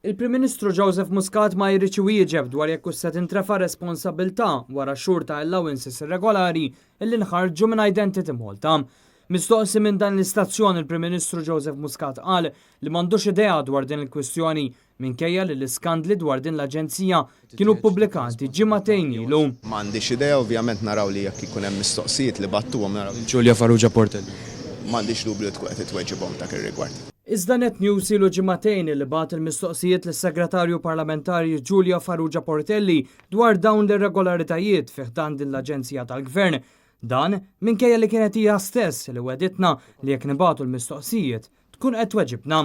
Il-Prim Ministru Joseph Muscat ma jridx iwieġeb dwar jekk hux se tintrefa' responsabbiltà wara xhur ta' allowances irregolari li nħarġu minn Identity Malta. Mistoqsi minn dan l-istazzjon il-Prim Ministru Joseph Muscat qal li m'għandux idea dwar din il-kwistjoni minkejja li l-iskandli dwar din l-aġenzija kienu ppubblikati ġimagħtejn ilu. M'għandix idea, ovvjament naraw li jekk ikun hemm mistoqsijiet li bagħtuhom naraw. Julia Farrugia Portelli. M'għandix dubju li tkun qed itweġibhom dak ir-rigward. Iżda Net News ilu ġimagħtejn li bagħat il-mistoqsijiet lis-Segretarju Parlamentari Julia Farrugia Portelli dwar dawn l-irregolaritajiet fi ħdan din l-aġenzija tal-Gvern. Dan minkejja li kienet hija stess li wegħditna li jekk nibagħtu l-mistoqsijiet tkun qed tweġibna.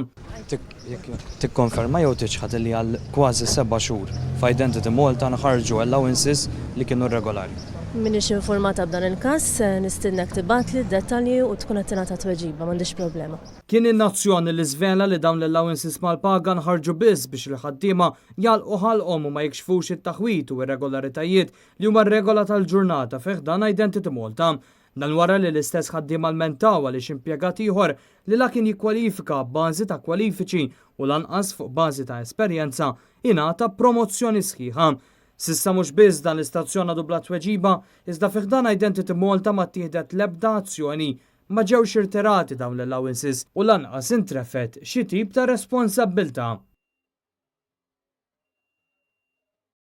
Tikkonferma jew tiċħad li għal kważi seba' xhur f'Identity Malta nħarġu allowances li kienu irregolari? M'iniex informata b'dan il-każ, nistiednek tibgħatli d-dettalji u tkun qed tingħata tweġiba, m'għandix problema. Kien in-Nazzjon li żvela li dawn l-allowances mal-paga nħarġu biss biex il-ħaddiema jagħlqu ħalqhom u ma jikxfux it-taħwid u irregolaritajiet li huma r-regola tal-ġurnata fi ħdan Identity Malta. Dan wara li l-istess ħaddiema lmentaw għaliex impjegat ieħor li la kien jikkwalifika abbażi ta' kwalifiċi u lanqas fuq bażi ta' esperjenza ingħata promozzjoni sħiħa. S'issa mhux biss dan l-istazzjon għadu bla tweġiba, iżda fi ħdan Identity Malta ma ttieħdet l-ebda azzjoni. Ma ġewx irtirati dawn l-allowances u lanqas intrefgħet xi tip ta' responsabbiltà.